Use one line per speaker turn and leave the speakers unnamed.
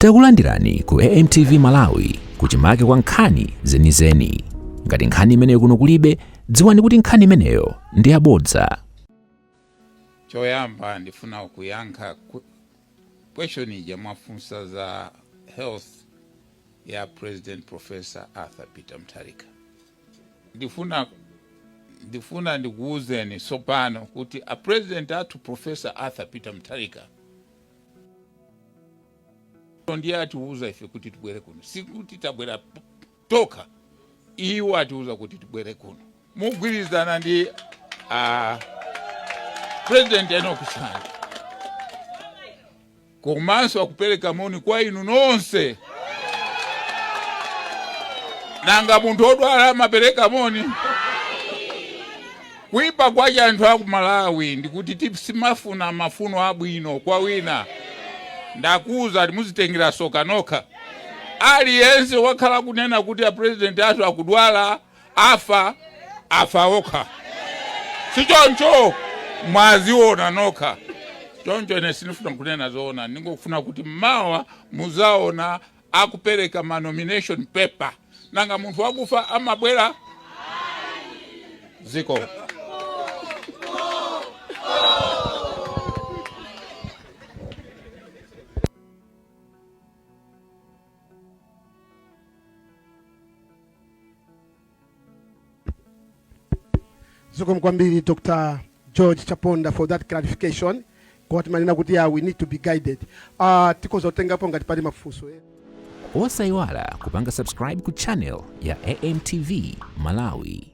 Takulandirani ku AMTV Malawi kuchimake kwa nkhani zenizeni. Ngati nkhani imeneyo kuno kulibe, dziwani kuti nkhani imeneyo ndi yabodza.
Choyamba ndifuna kuyankha question ija mwafunsa za health ya President Professor Arthur Peter Mutharika. Ndifuna ndikuwuzeni tsopano kuti a President athu Professor Arthur Peter Mutharika ndiye atiuza ife kuti tibwere kuno, sikuti tabwera tokha, iwo atiuza kuti tibwere kuno mugwirizana ndi President Enoch Chihana, komanso akupereka moni kwa inu nonse. Nanga munthu odwala amapereka moni? Kuipa kwa anthu aku Malawi ndikuti simafuna mafuno abwino kwa wina. Ndakuuza ati muzitengera soka nokha. Aliyense wakhala kunena kuti a president athu akudwala, afa, afa okha, sichoncho? Mwaziona nokha. Choncho ine sindifuna kunena zoona, ndingofuna kuti mmawa muzaona akupereka ma nomination paper. Nanga munthu wakufa amabwera ziko?
Zikomo kwambiri, Dr. George Chaponda, for that clarification. Kwa timanena kuti yeah, we need to be guided. Tikhoza kutengapo ngati pali mafunso, eh.
Osayiwala kupanga subscribe ku channel ya AMTV Malawi.